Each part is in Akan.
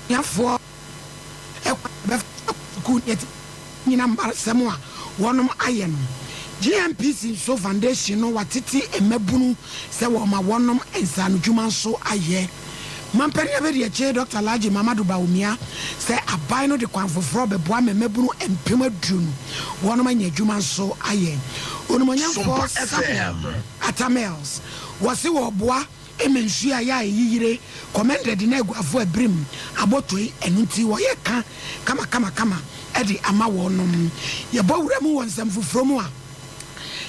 Asuafoɔ kwan a wɔbɛfa so akɔ sukuu ne atitire nyina mmarasɛm a wɔnom ayɛ no. GNPC nso foundation no watete mmabunu sɛ wɔma wɔnom nsaanodwuma nso ayɛ. Mampanin Abadiakyire Dɔkta Alhaji Mamadu Bawumia sɛ aban no de kwan foforɔ bɛboa ma mmabunu 20,000 wɔnom anya adwuma nso ayɛ. Onimonyamfoɔ Samuel Atta Mills wɔse wɔreboa ma nsuo a ɛyɛ a ɛyi yire, commended na aguafo abirim abɔtɔi, ɛno nti wɔyɛ ka kamakamakama de ama wɔnom. Yɛbɔ wura mu wɔ nsɛm foforɔ mu a,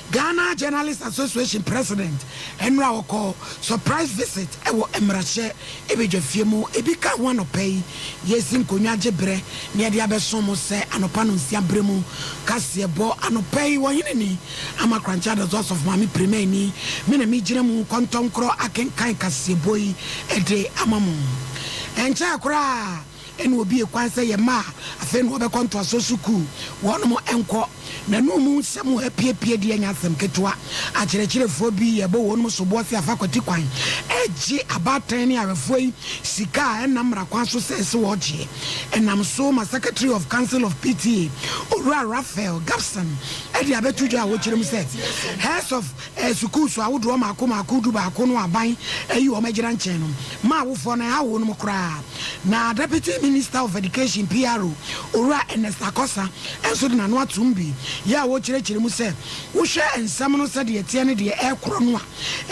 Ghana Journalists Association President nnora ɔkɔɔ surprise visit wɔ mmarahyɛ badwafie mu. Ebi ka ho anɔpa yi, yɛresi nkonnwa gye berɛ na yɛde abɛsom mo sɛ anɔpa nonsia berɛ mu kaseɛbɔ. Anɔpa yi, wɔhene ni Ama Korankye Adɔdɔ Asɔfo Maame Pirimani, me na megyina mu kɔntɔnkorɔ akenkan kaseɛbɔ yi de ama mo. Ɛnkyɛɛ koraa na wɔbue kwan sɛ yɛn mma a afei na wɔbɛkɔ ntoasoɔ sukuu wɔnom nkɔ. N'anom mu nsɛm a apiepie deɛ nyɛ asɛm ketewa. Akyerɛkyerɛfoɔ bi yɛbɔ wɔnom soboɔ sɛ afa kwati kwan regye abaatan ne awɛfoɔ yi sika a ɛnam mmara kwan so sɛ ɛsɛ wɔgyeɛ. Ɛnam so ma Secretary of Council of PTA, Owura Raphael Gabson de abɛto dwa a wɔkyerɛ mu sɛ Heads of sukuu so ahodoɔ mmaako mmaako dubaako no aban ayi wɔn agyina nkyɛn no ma awofoɔ no ɛha wɔnom koraa. Na Deputy Minister of Education PRO, Owura Ernest Akosa nso de n'ano atom bi yɛ a ɔrekyerɛkyerɛ mu sɛ wohwɛ nsɛm no sɛdeɛ ɛteɛ ne deɛ ɛrekorɔ no a,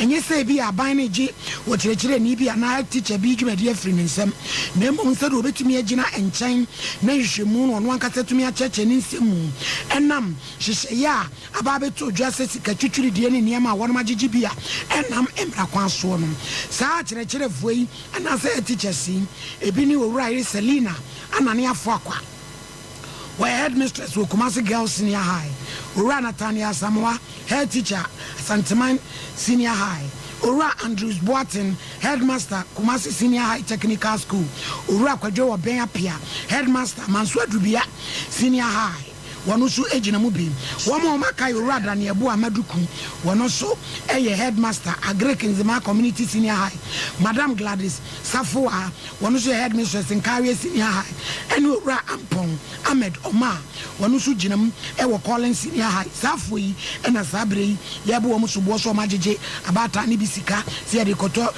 ɛnyɛ sɛ ebia aban no regye ɔkyerɛkyerɛni bi anaa head teacher bi dwumadi afiri ne nsam, na mmom sɛdeɛ ɔbɛtumi agyina nkyɛn na nhwehwɛmu no ɔno ankasa atumi akyerɛkyerɛ ne nsɛm mu ɛnam nhyehyɛeɛ a aba abɛto dwa sɛ sika twitwiridie ne nneɛma a wɔnom agyegye bi a ɛnnam mmara kwan soɔ no. Saa akyerɛkyerɛfoɔ yi anaasɛ head teachers yi, ebi ne Owura Yere Selina Anane Afoakwa, Ɔyɛ headmistress wɔ Kumasi Girls Senior High, Owura Nathaniel Asamoah, head teacher, Asanteman Senior High, Owura Andrews Boateng, headmaster, Kumasi Senior High Technical School, Owura Kwadwo Obeng Appiah, headmaster, Manso Adubia Senior High, wɔn nso gyina mu bi. Wɔn a wɔaka yɛ Owura Daniel Boah Maduku, wɔn nso yɛ headmaster, Agric Nzema Community Senior High, Madam Gladys Safoa, Wɔn nso yɛ Headmistress Nkawie Senior High ɛne Owura Ampong Ahmed Omar. Wɔn nso gyina mu wɔ Collins Senior High. Saa afoɔ yi na saa berɛ yi yɛrebɔ wɔn soboɔ sɛ wɔagyegye abaatan no bi sika sɛ yɛde rekɔtɔ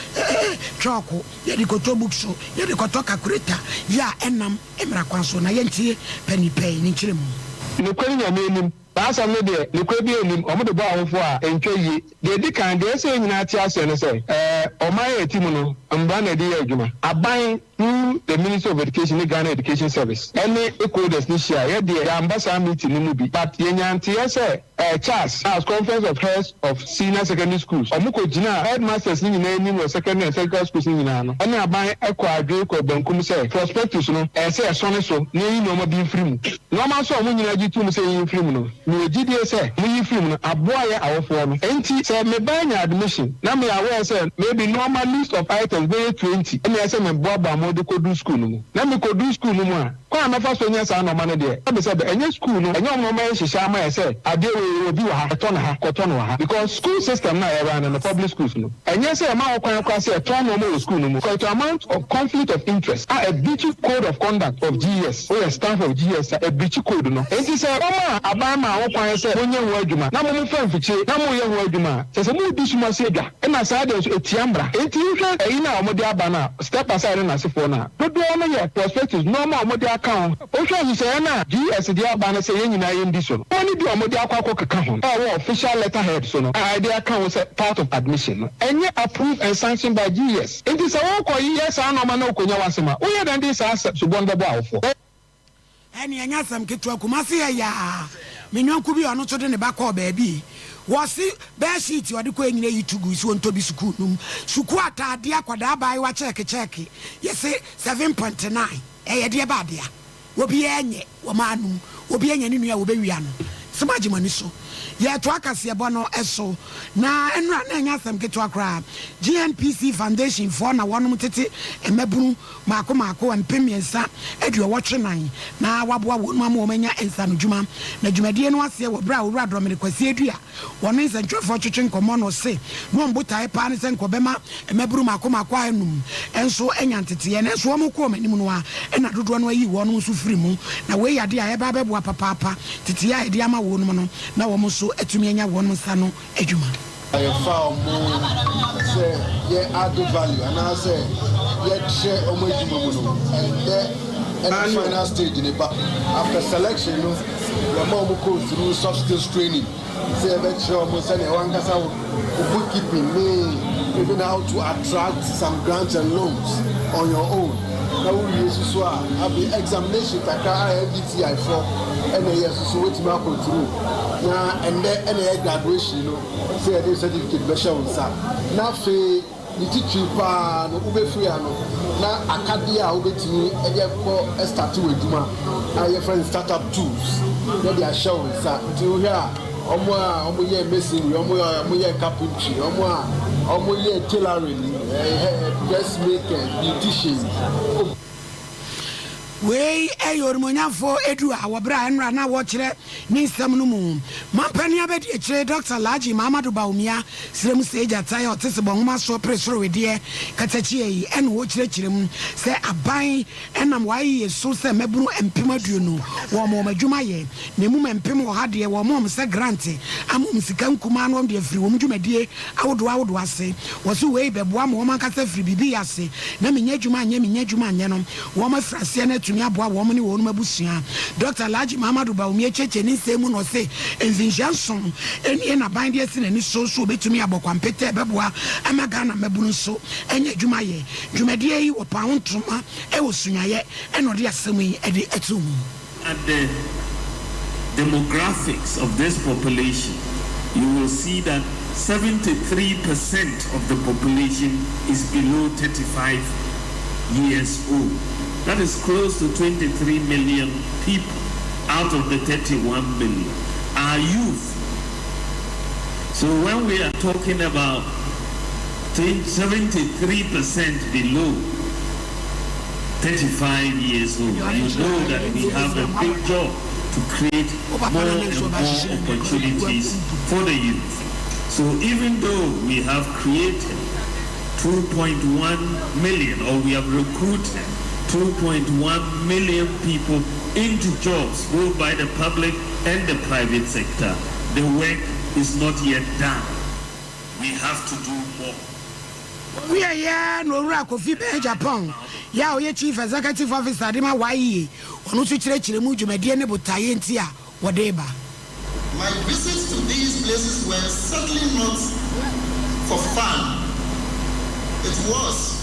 kyɔɔko, yɛde rekɔtɔ books, yɛde rekɔtɔ kakuleta yi a ɛnnam mmara kwan so. Na yɛntie Panin Pɛi ne nkyerɛmu. Nokorɛ Nyame anim, saa asɛm no deɛ, nokorɛ biara nnim, wɔde bɔ awofoɔ a, ɛntwa yie. Deɛ ɛdi kan, deɛ ɛsɛ sɛ yɛn nyinaa te aseɛ ne sɛ, ɔman a yɛte mu no, mmara na ɛde yɛ adwuma. Aban, through the Ministry of Education ne Ghana Education Service, ne stakeholders no hyia. Yɛ deɛ, yɛamba saa meeting no mu bi, but yɛnyaa nteɛ sɛ, CHASS, CHASS, Conference of Heads of Senior Secondary Schools, wɔkɔgyinaa headmasters no nyinaa anim wɔ secondary and technical schools no nyinaa no, ne aban kɔɔ adwene kɔɔ bankum sɛ prospectus no, ɛyɛ sɛ yɛsɔne so na yɛyi nneɛma bi mfiri mu. Nneɛma nso a wɔn nyinaa gye tom sɛ yɛnyi mfiri mu no, Mewɔ gyidie sɛ moyi firi mu no aboa yɛ awofoɔ no. Enti sɛ me ba anya admission na me aware sɛ maybe nnoɔma list of items bɛyɛ 20 ɛna ɛsɛ me boaboa mo de kɔduru school no mu na me kɔduru school no mu a, kwan a mɛfa so anya saa nnoɔma no deɛ sɛbe sɛbe ɛnyɛ school no ɛnyɛ wɔn na wɔayɛ nhyehyɛɛ ama yɛ sɛ adeɛ wei yɛwɔ bi wɔ ha tɔ no ha kɔtɔ no wɔ ha because school system no a yɛ run no public schools no ɛnyɛ sɛ yɛma ho kwan koraa sɛ yɛtɔn nnoɔma wɔ school no mu because it amount of conflict of interest a ɛbreachi code of conduct of GES. Woyɛ staff of GS a, ɛbirikyi code no. Enti sɛ wɔma aban maa ho kwan sɛ monyɛ ho adwuma na mo mofa mfikyire na moreyɛ ho adwuma a, kyerɛ sɛ moredi sum ase adwa. Ɛna saa deɛ nso ɛtia mmara. Enti wohwɛ ɛyi no a wɔde aba no a, step aside ne n'asefoɔ no a, dodoɔ no yɛ prospectus, nnoɔma a wɔde aka ho. Wohwɛ nhyehyɛeɛ no a GS de aba no sɛ yɛn nyinaa yɛndi so no, nnoɔma no bi a wɔde akɔ akɔkeka ho no a ɛwɔ official letterhead so no a ɛde aka ho sɛ part of admission no, ɛnyɛ approved and sanctioned by GS. Enti sɛ wokɔ yɛ saa nnoɔma na wokonya w'asɛm a, woyɛ dɛn de saa sobɔ no bɛbɔ awofoɔ? Ɛnneɛ ɛnyɛ asɛm ketewa, Kumasi yɛ yaa. Me yɔnko bi a ɔno nso de ne ba kɔɔ baabi, wɔse bed sheet a ɔde kɔɛ nyina yi to gui sɛ ɔntɔ bi sukuu no mu. Sukuu ataadeɛ akwadaa abaayewa kyɛɛke kyɛɛke, yɛse 7.9, ɛyɛ deɛ ba adea? Obiara nyɛ wɔ maa no mu, obiara nya ne nua a wɔbɛwia no. Sɛ moagye mo ani so. Yɛretoa kaseɛbɔ no so. Na nnora na ɛnyɛ asɛm ketewa koraa. GNPC Foundation foɔ na wɔnom tete mmabunu maako maako 384 na wɔaboa wɔnom ama wɔn anya nsanodwuma. Na dwumadie no aseɛ wɔ berɛ a Owura Dorminy Kwasi Adua Wɔne nsɛntwerɛfoɔ twetwe nkɔmmɔ na ɔse na wɔn botaeɛ paa ne sɛ nka ɔbɛma mmabunu mmaako mmaako ahanum nso anya nteteeɛ nanso wɔn kɔ wɔn anim no ara na dodoɔ no ayi wɔn nso firi mu na wei yɛ adeɛ a ɛreba abɛboa papaapa nteteeɛ a yɛde ama wɔnom no na wɔn nso atumi anya wɔn nsa ano adwuma. Yɛfa wɔn sɛ yɛ add value anaasɛ yɛtrɛ wɔn adwuma mu no, ɛndɛ ɛne final stage no ba. After selection no, yɛma wɔn kɔ through soft skills training. Sɛ yɛbɛkyerɛ wɔn sɛnea wɔn ankasa wo bookkeeping ne even how to attract some grants and loans on your own. Na wowie nso so a, afei examination kakra a NDTI foɔ ɛna ɛyɛ nso so woatumi akɔ through. Na ɛnnɛ ɛna ɛyɛ graduation no sɛ yɛde certificate bɛhyɛ wo nsa. Na afei. Ne titiriw pa ara no, wobɛfiri ano na akadeɛ a wobɛtumi de akɔ starte w'adwuma a yɛfrɛ no start up tools na de ahyɛ wo nsa. Nti wohwɛ a, wɔn a wɔyɛɛ masonry, wɔn a wɔyɛɛ carpentry, wɔn a wɔyɛɛ tailoring, dress makers, beauticians. Wei yɛ Onimuonyamfoɔ Edu a wɔ berɛ a ɛnora na wɔrekyerɛ ne nsɛm no mu. Mampanin abadiakyire Dɔkta Alhaji Mahamadu Bawumia srɛ mu sɛ gyata a ɔte sebɔ nwoma soɔ pere soro wedeɛ katakyie yi ɛna ɔrekyerɛkyerɛ mu sɛ aban nam w'ayeyie so sɛ mmabunu 20,000 wɔn wɔn adwuma yɛ na emu 100 deɛ wɔn wɔn sɛ grant ama wɔn sika nkumaa na wɔn de afiri wɔn dwumadie ahodoɔ ahodoɔ ase. Wɔse wei bɛboa ma wɔn ankasa afiri biribi yɛ ase na menya adwuma anyɛ menya adwuma anyɛ no wɔn afiri aseɛ no atumi aboa wɔn ne wɔnom abusua. Dɔkta Alhaji Mahamadou Bawumia kyerɛkyerɛ ne nsɛm mu na ɔse mfinhyia nson nie na aban de asi n'ani so sɛ ɔbɛtumi abɔ kwampete a ɛbɛboa ama Ghana mmabunu nso anya adwuma ayɛ. Dwumadie yi wɔpaa ho ntoma wɔ Sunyayɛ na ɔde asɛm yi de too mu. At the demographics of this population, you will see that 73% of the population is below 35 years old. That is close to 23 million people out of the 31 million are youth. So when we are talking about 73% below 35 years old, you know that we have a big job to create more and more opportunities for the youth. So even though we have created 2.1 million, or we have recruited 2.1 million people into jobs, both by the public and the private sector, the work is not yet done. We have to do more. Ɔwieeɛ na Owura Kofi bɛɛ Japan yɛ a ɔyɛ Chief Executive Officer de ma YEA, ɔno nso kyerɛkyerɛ mu dwumadie ne botaeɛ nti a wɔde reba. My visits to these places were certainly not for fun. It was,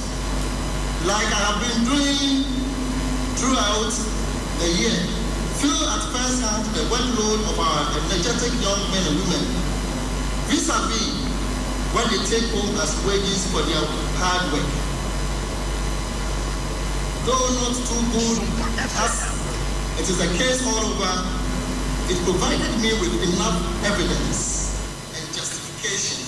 like I have been doing throughout the year, feel at first hand the workload of our energetic young men and women vis-a-vis what they take home as wages for their hard work. Though not too good as it is the case all over, it provided me with enough evidence and justification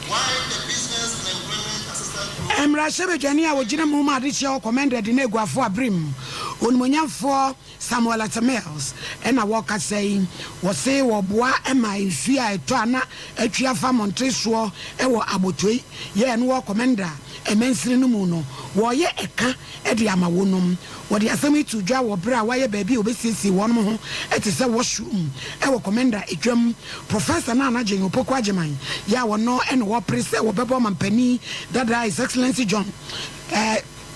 why the Business and Employment Assistance Program. Mmarahyɛbadwani a ɔgyina mu ma adehyeɛ wɔ Commended ne Aguafo Abirim, Onimuonyamfoɔ Samuel Atta Mills na wɔrekasa yi. Wɔse wɔboa ma nsuo a ɛtɔ a na atwi afa mmɔntere soɔ wɔ Abotoi yɛ ɛno wɔ Komenda mansini no mu no, wɔreyɛ ɛka de ama wonom. Wɔde asɛm yi too dwa wɔ berɛ a wɔayɛ baabi a wɔbɛsiesie wɔnom ho te sɛ washroom wɔ Komenda dwam. Professor Nana Jane Opoku Agyemang yɛ a ɔno na wɔpere sɛ wɔbɛbɔ ɔmampanin dada His Excellency John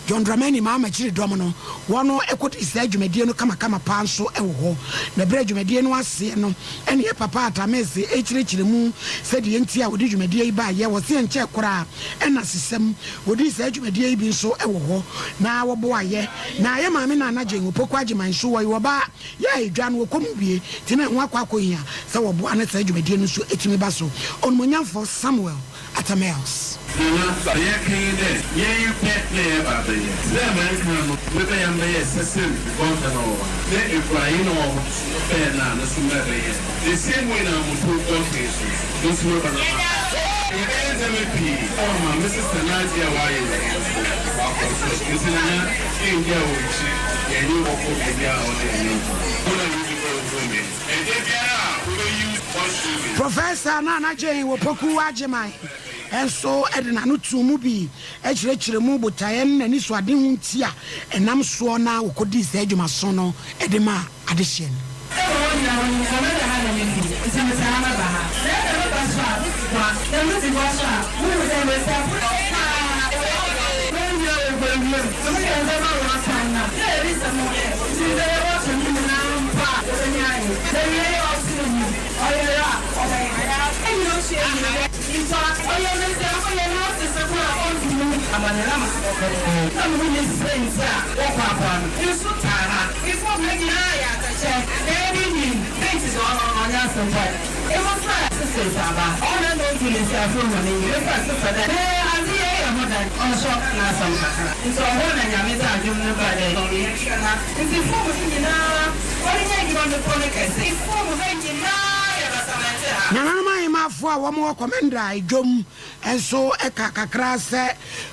John Dramani Mahama akyiri dɔm no, wɔn kɔdii saa dwumadie no kamakama paa nso wɔ hɔ. Na berɛ a dwumadie no aseɛ no, ɛne yɛ papa Atamese rekyerɛkyerɛ mu sɛ deɛ nti a wɔde dwumadie yi baeɛ. Wɔse ɛnkyɛɛ koraa na sesɛm wɔdii saa dwumadie yi bi nso wɔ hɔ na wɔboaeɛ. Na yɛ maame Nana Jane Opoku Agyemang nso wɔyɛ ɔbaa yɛ a edwa no wɔkɔ mu bie nti na ɛho akɔ akɔhia sɛ wɔboa na saa dwumadie no nso tumi ba so. Onimuonyamfoɔ Samuel Atta Mills. Nana, sɛ yɛka yi dɛ, yɛn pɛ. na yɛreba abɛyɛ. Tse dɛ ma nkan no, mebɛyɛ mbɛyɛ sɛsɛr gɔnta na ɔwɔ ha, na Ekuaye na ɔwɔ hɔ so no bɛyɛ no a no so mebɛyɛ. The same way na Amoto gɔnta yi so, no so mɛba na makɔ. Yɛbɛyɛ ndzɛmba pii ama me sister n'adze a ɔayɛ wɔ hɛn so ɔakɔ sor. Ntsi Nana, enngyaa wɔ ekyir, yɛnye wo bɔkɔ beebiara a ɔwɔ dɛ yɛnye wo kɔ. Wo na wo dzi kɔ wo me. Ɛda biara a wobɛyi washroom yi. Professor Nana Jane Opoku Agyemang nso de n'ano too mu bi kyerɛkyerɛ mu botaeɛ ne n'anisoadehu nti a ɛnam soɔ na wɔkɔdii saa adwumaso no de maa adehyeɛ no. Sɛ wɔn nyinaa wɔnim sɛ mɛda ha na mefi, nti metaa mɛba ha. Na ɛsɛ meba so a, mesi gua, na mesi gua so a, muhu sɛ mmesiafo no paa wɔnwie o, wɔnwie o. Sɛ meyɛ ndzɛmba wɔ akwan na na yɛresa mu ɛ, ntsi sɛ yɛbɔto ne nyinaa mpo a, yɛbɛnya ayɛ. Na wiei ɔsor mu, ɔyer a ɔbɛyɛ. Enyi ohyia enyim dɛ nyimpa, ɔyɛ mbasiafo yɛ nurses fo a onntum mu. Amanelama na muhu ne siantsir a wɔkɔ apoano. Nsu taa ha. Famu ha nyinaa yɛ atɛkyɛ. Beebi nnyi. Paint dze ɔno no ɔnnyɛ asɛm mpo. Ebɔfora sisters aba. Ɔno na odzi mbasiafo hɔn enyim. Efura sister dɛ ee adze yi eyɛ ho dɛn? Ɔso ɔka n'asɛm kakra. Ntsi ɔhɔ na Nyame dze adom no baa dɛ yɛnhwɛ ha. Ntsi famu no nyinaa wɔreyɛ edwuma mbepɔw no kɛse. Famu ha nyinaa yɛ basamantse ha. Nananom ahemafo a wɔwɔ Kɔmɛnda dwom nso ka kakra sɛ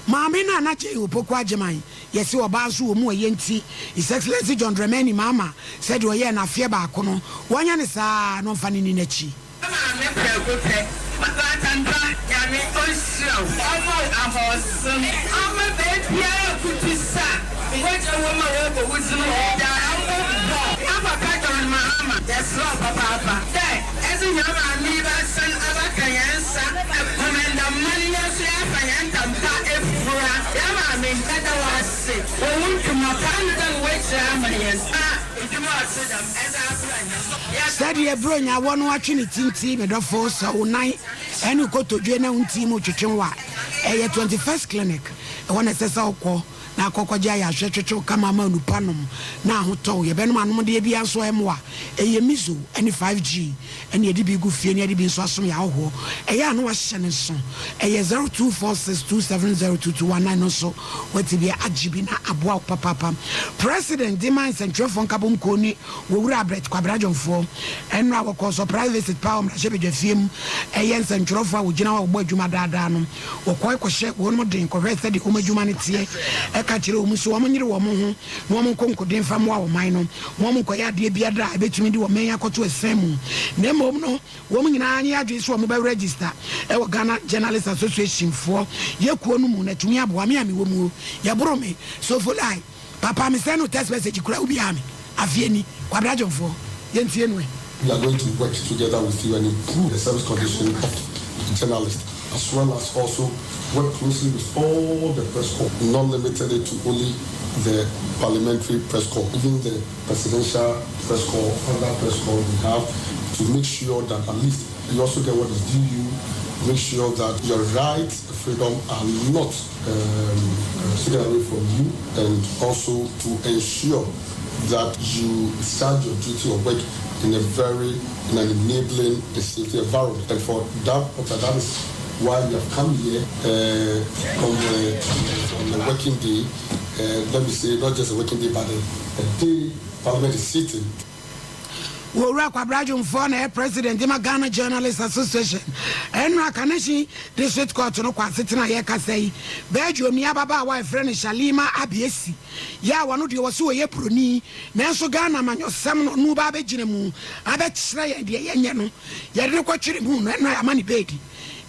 Maame Nana Jane Opoku Agyemang yɛse ɔbaa nso wɔ mu a ɛyɛ nti His Excellency John Dramani Mahama sɛdeɛ ɔyɛɛ no afeɛ baako no wɔnyɛ no saa ara na ɔmfa no nni n'akyi. Maame prɛko pɛ. Ɔbaatan pa Nyame ɔnhyira wo ɔmma wo ahɔɔsen ɔmma beebiara kutu sa mogya wɔ mu a wɔbɔ wo dzin daa mo bɔ apapa John Mahama yɛserɛ wo papaapa dɛ edze hɛn maame yi bɛsan abaka hɛn nsa Komenda man hɛn so yɛafa hɛn ntam pa efura hɛn maame yɛda wo ase wɔ wo ndwuma pa no dɛ woekyerɛ ama hɛn a edwuma a ɔtse dɛm edze abra hɛn yɛda wo Sɛdeɛ Buronya wɔ no atwe ne ti nti, me dɔfo, sɛ wo nan ne wo kotodwe na wo nti mu twetwe wo a, ɛyɛ 21st Clinic. Ɛhɔ na ɛsɛ sɛ wokɔ na akɔ kɔgye ayarehwɛ twetwe wo kama ama nnupa nom na ahotɔ wo. Yɛbɛnom anomdeɛ biara nso a ɛmmoa. Ɛyɛ Mizo ne 5G na yɛde bi gu fie na yɛde bi nso asom yɛn ahɔhoɔ. Ɛyɛ a na wahyɛ no nso. Ɛyɛ 0246270219 no nso woate bi agye bi na aboa wo papaapa. President de ma nsɛntwerɛfoɔ nkabom kuo ne Wɔwura Albert Kwabena Dwomfoɔ nnora a wɔkɔɔ surprise visit paa wɔ mmarahyɛbadwafie mu ɛyɛ nsɛntwerɛfoɔ a wɔgyina hɔ a wɔbɔ adwuma daa daa no. Wɔkɔe kɔhyɛ wɔnom den kɔhwɛɛ sɛdeɛ wɔn adwuma no teɛ ɛka kyerɛɛ wɔn sɛ wɔn nyere wɔn ho na wɔn nkɔ nkoden mfa mmoa ɔman no ma wɔn nkɔyɛ adeɛ biara a ɛbɛtumi de ɔman yi akɔto asiane mu na mmom no wɔn nyinaa nyɛ adwene sɛ wɔn bɛ register ɛwɔ Ghana Journalist Association foɔ yɛ kuo no mu na atumi aboa me a mewɔ muo yɛboro me Sofolai Papa me send wo text message koraa wo biaa me afeɛ ni Kwabena Dwomfoɔ yɛntie no ɛ. We are going to work together with you and improve the service condition of journalists as well as also work closely with all the press corps, not limited it to only the parliamentary press corps, even the presidential press corps, other press corps we have to make sure that at least you also get what is due you, make sure that your rights, freedom are not um, taken away from you, and also to ensure that you start your duty of work in a very in an enabling and safety environment. And for that, that is why we have come here uh, on, the, on the working day. Uh, let me say, not just a working day, but a, a day Parliament is sitting. Owura Kwabena Dwomfoɔ na ɛyɛ President ma Ghana Journalists Association. Ɛnora Kaneshie District Court no kɔ asetena a yɛrekasa yi, Belgiumni ababaawa a yɛfrɛ no Shalima Abiesi yɛ a ɔno deɛ wɔse ɔyɛ buroni nanso Ghana amanyɔsɛm no ɔno ba abɛgyina mu abɛkyerɛ yɛn deɛ yɛnyɛ no yɛde no kɔtwere mu no ɛnora yɛama no beedi.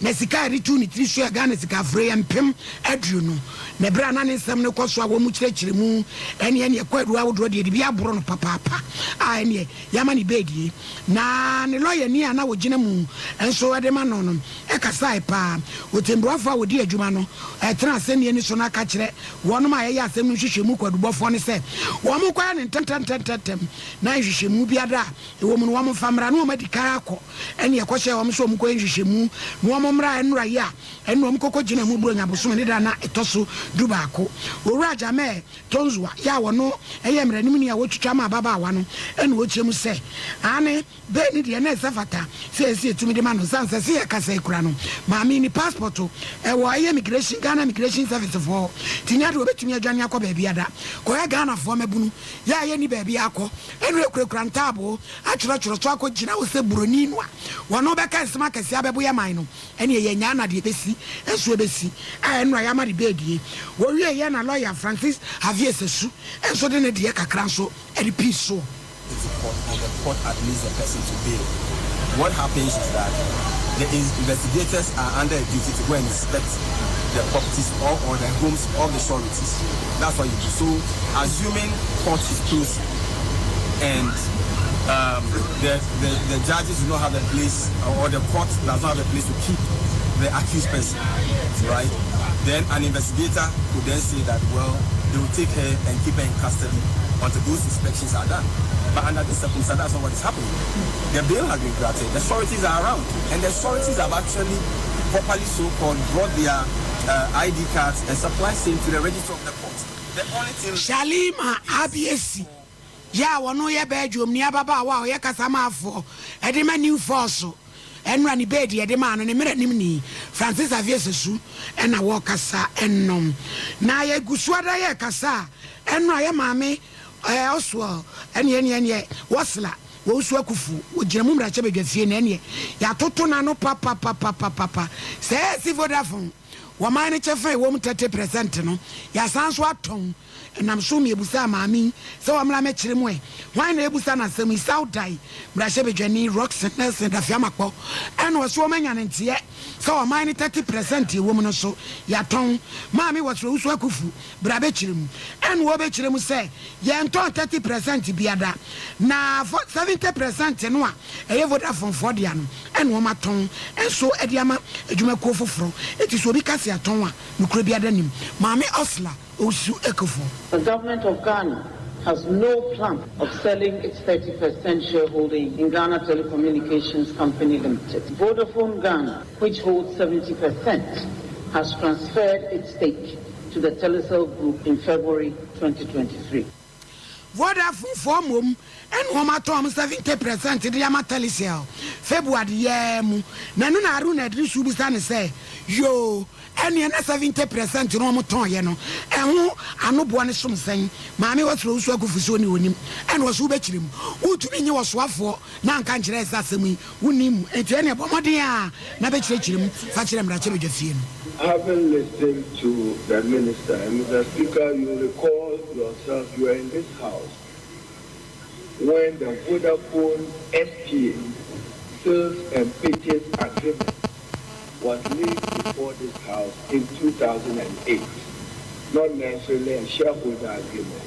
Na sika a yɛde too ne tiri so yɛ Ghana sika afure 20,000. Na berɛ a na ne nsɛm no rekɔ so a wɔkyerɛkyerɛ mu ɛneɛ neɛ kwaadu ahodoɔ deɛ yɛde bi aboro no papaapa a ɛneɛ yɛama no beedie. Na ne lɔyani a na ɔgyina mu nso de ma no no kasae paa. Ɔtɛmbuafoɔ a ɔdi adwuma no tena asɛnnie no so na ka kyerɛ wɔnom a yɛyɛ asɛm no nhwehwɛmu kwaadubɔfoɔ no sɛ wɔnkɔyɛ no ntɛmntɛmntɛmntɛm na nhwehwɛmu biara a ɛwɔ mu no wɔmfa mmra na wɔadi kan akɔ Ɛnna ɛkɔhyɛɛ wɔn sɛ wɔnkɔyɛ nhwehwɛmu na wɔmmra. mmra nnora yi a ɛne wɔn kɔkɔ gyina mu Buronya bosome ne da na ɛtɔ so 11. Owura Jammeh Tonzua yi a ɔno yɛ mmaranimni a wɔtwitwa ma ababaawa no na ɔkyerɛ mu sɛ, Aane, bail no deɛ na ɛsɛ fata sɛ yɛsi yɛtumi de ma no ɛsiane sɛ se yɛkasa yi koraa no maame yi ne passport wɔ ɛyɛ immigration, Ghana Immigration Service foɔ hɔ nti nyɛ adeɛ ɔbɛtumi adwane akɔ baabi ada kɔyɛ Ghanafoɔ mmabunu yɛ a yɛnni baabi akɔ ɛna ɛkurakura ntaaboo atwerɛtwerɛ so akɔgyina hɔ sɛ buroni no a wɔno bɛka nsɛm akɛseɛ abɛbo yɛ man no. Ɛneɛ yɛnyaa na deɛ ɛbɛsi nso ɛbɛsi a ɛno a yɛama no bɛɛdie. Wɔwieeɛ na lɔya Francis Javier Sasu nso de ne deɛ kakra nso de pii soɔ. Into court or the court admits the person to bail, what happens is that the investigators are under a duty to go and inspect the properties or, or the homes of the sureties. That's what you do. So, assuming court is closed and the, the, the judges do not have a place or the court does not have a place to keep the accused person, right? Then an investigator could then say that, well, they will take her and keep her in custody until those inspections are done. But under this circumstance, that's not what is happening. The bail has been granted, the sureties are around, and the sureties have actually properly so-called brought their ID cards and supplied same to the register of the court. The only thing. Shalima Abiesi Yɛ a ɔno yɛ Belgiumni ababaawa a ɔyɛ kasamafoɔ de ma New Force nnora ne beedi yɛde maa no ne mmaranimni Francis Xavier Sessu na wɔrekasa no. Na yɛgu so ara yɛrekasa a nnora yɛ maame Oswald ɛneɛ ɛneɛ ɛneɛ Wɔsla Wɔwusu Akuffo wɔgyina mu mmarahyɛbadwafie na ɛneɛ yɛatoto n'ano papapapapapa sɛ ɛsi Vodafone wɔman no kyɛfa a ɛwɔ mu 30 prɛsɛnte no yɛasan nso atɔn. Ɛnam so ma yɛbisaa maame yi sɛ ɔmmra mmɛkyerɛ mu ɛ. Hwan na ɛrebisa no asɛm yi? South Dayi mmarahyɛbadwani Rockson Nelson Dafeamakpɔ ɛna ɔse wɔn anya no nteɛ sɛ ɔman no 30 prɛsɛnte ɛwɔ mu no so yɛatɔn. Maame Wɔsrɛ Owusu Akufu bra bɛkyerɛ mu. Ɛna ɔrebɛkyerɛ mu sɛ yɛntɔn 30 prɛsɛnte bia da na 70 prɛsɛnte no a ɛyɛ Vodafone foɔ dea no ɛna wɔn atɔn nso de ama adwumakuo foforɔ. Enti sɛ obi ka sɛ yɛatɔn a nokorɛ biara nnim. Maame Ursula Owusu Ekufo. The government of Ghana has no plan of selling its 30% shareholding in Ghana Telecommunications Company Limited. Vodafone Ghana, which holds 70%, has transferred its stake to the Telecel Group in February 2023. Vodafone foɔ mmom ɛna wɔn atɔn wɔn 70 prɛsɛnt de ama Telecel February yi ara mu, na ɛno na Haruna Iddrisu bisa no sɛ, Yoo, ɛneɛ na 70 prɛsɛnt no wɔn tɔnyɛ no ɛho anoboɔ no som sɛn? Maame Wɔsoro Owusu Akuffo sɛ ɔne ɔnim, ɛna ɔse wobɛkyerɛ mu, wontumi nye ɔsoafoɔ na anka nkyerɛ yɛ sɛ asɛm yi wonnim mu, enti ɛneɛ bɔ mmɔden ara na bɛkyerɛkyerɛ mu fa kyerɛ mmarahyɛbadwafie no. Having listened to the minister, and Mr. Speaker, you recall yourself, you were in this house when the Vodafone SPA, Sales and Purchase Agreement, was laid before this house in 2008, not necessarily a shareholder agreement.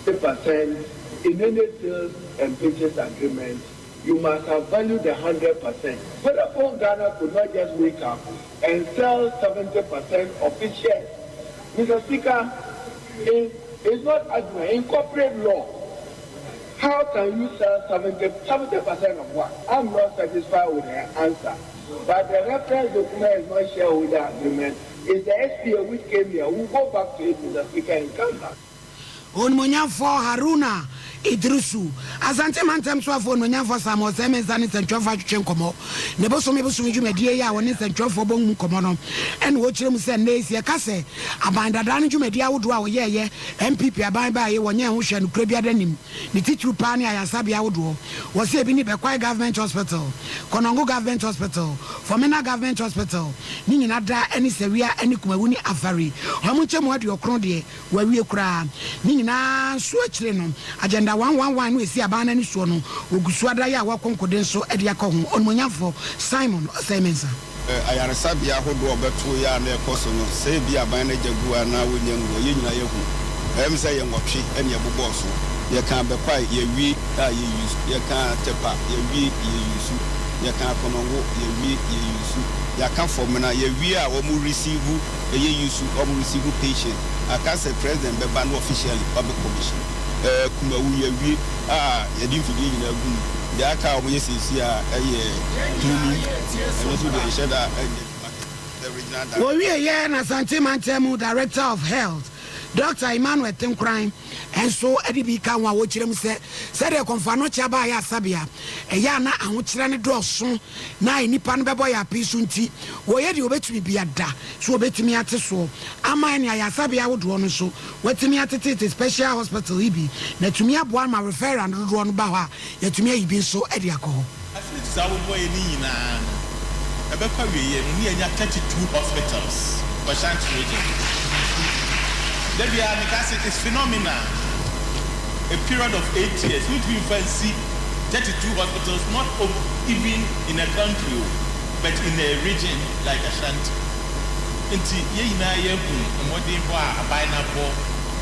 The percent in any sales and purchase agreement, you must have valued the 100%. Vodafone Ghana could not just wake up and sell 70% of its shares. Mr. Speaker, it, it's not argument. In corporate law, how can you sell 70 percent of what? I'm not satisfied with her answer. But the reference document is not shareholder agreement. It's the SPA which came here. We'll go back to it, Mr. Speaker, and come back. Onimuonyamfoɔ Haruna Iddrisu, Asante Mantam Soafoɔ Onuonyamfoɔ Sam Osei Mensah ne nsɛntwerɛfoɔ atwetwe nkɔmmɔ. Ne bosome bosome dwumadie yi a wɔne nsɛntwerɛfoɔ bɔ mu nkɔmmɔ no na ɔkyerɛ mu sɛ nnɛ yi sɛ yɛka sɛ aban dadaa no dwumadie ahodoɔ a wɔyɛeɛ NPP aban baeɛ yi wɔnyɛɛ ho hwɛ nokorɛ biara nnim. Ne titiriw paa ne ayarsabea ahodoɔ. Wɔse ebi ne Bekwai Government Hospital, Konongo Government Hospital, Fomena Government Hospital, ne nyina da ne Sawia ne Kumawu ne Afari. Wɔn nkyɛmu aduokron deɛ Wɔawie koraa. Ne nyinaa nso akyire no, Agenda 111 no a ɛsi aban no ani soɔ no, wɔgu so ada yɛ a wɔako nkoden nso de akɔ ho. Onimuonyamfoɔ Simon Osei Mensah. Ayaresabea ahodoɔ a wɔbɛto yɛ a na ɛkɔ so no, sɛ ebia aban no agya gu anaa wɔnnya ngu a, yɛn nyinaa yɛahu. Ɛyɛ me sɛ ɛyɛ nwɔtwe na yɛbobɔɔ so. Yɛkaa Bɛkwae, yɛawie a yɛuse. Yɛkaa Tepa, yɛawie, yɛuse. Yɛkaa Konongo, yɛawie, yɛuse. Yɛaka Fɔmena, yɛawie a wɔreceive. Ɛyɛ use ɔmo receive patient aka sɛ president bɛba na officially wabɛ commission ɛɛ kumawu yɛawie a yɛde mfidie nyinaa gu mu deɛ aka a ɔmo yɛ seesie a ɛyɛ cleaning ɛno nso deɛ nhyɛ da ɛnyɛ adwuma kɛse. the regional director. Wɔwieeɛ na Asante Mantam mu Director of Health, Dɔkta Emmanuel Tenkoran nso de bi ka ho a wɔkyerɛ mu sɛ sɛdeɛ Kɔmfoanokye aba ayarasabea ɛyɛ a na ahokyerɛ no dɔɔso na nnipa no bɛbɔ yɛ apee so nti wɔyɛ deɛ wɔbɛtumi biada so wɔbɛtumi ate soɔ ama ɛne ayaresabea ahodoɔ no nso wɔatumi atetete special hospital yi bi na atumi aboa ma referral no dodoɔ no ba hɔ a yɛatumi ayi bi nso de akɔ hɔ. Facilities a wɔbɔ yɛ ne nyinaa no, ɛbɛkɔ awieɛ no ne yɛanya 32 hospitals wɔ Ashanti region. Da biara meka se it's phenomenal, a period of 8 years wontumi mfa nsi 32 hospitals, not even in a country o, but in a region like Ashanti. Nti yɛn nyinaa yɛahu mmɔdenbɔ a aban no abɔ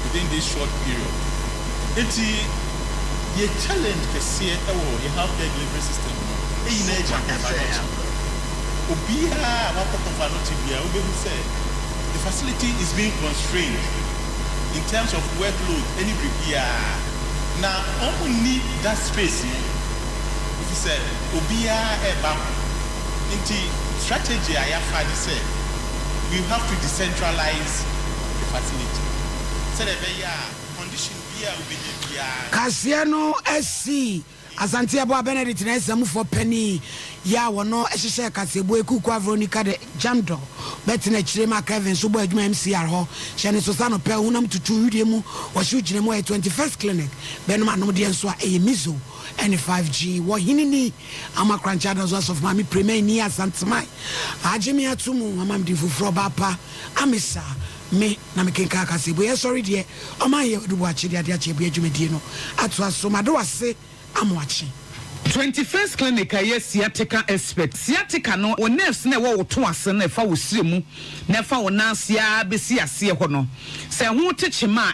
within this short period. Nti yɛ challenge kɛseɛ wɔ yɛ healthcare delivery system no nyinaa gyina Komfo Anokye. Obiara a wakɔ Komfo Anokye biara, wobɛhu sɛ the facility is being constrained in terms of workload ɛne biribiara, na wɔn nni that space no ɛfiri sɛ obiara ɛreba hɔ. Nti strategy a yɛafa ne sɛ we have to decentralize the facility sɛdeɛ ɛbɛyɛ a condition biara a wobɛnya biara. Kaseɛ no asi Asante Aboa Benedict na ɛsɛmufoɔ panin yi a wɔno hyehyɛɛ kaseɛbɔ ekuo Veronica de Jandor bɛtena akyire ma Kevin nso bɔ adwuma MCR hɔ hyɛ ne so sa no pɛ honam tutu widie mu wɔhyew gyina mu ɛyɛ 21st Clinic bɛnom anomdeɛ nso a ɛyɛ Mizo ɛne 5G wɔ hene ni ama Korankye Adɔso Asɔfo Maame Prema ni Asanteman agye me ato mu ama mede foforɔ baapa amesa me na mekenka kaseɛbɔ yɛ sɔre deɛ ɔman yɛ wadubu akye de adeɛ akyɛ bua dwumadie no atoa so made wase amoakye. 21st Clinic a ɛyɛ sciatica expert. Sciatica no, wo nerves na ɛwɔ wo to ase na ɛfa wo sire mu na ɛfa wo nan ase ara bɛsi aseɛ hɔ no, sɛ ɛho te kyema a.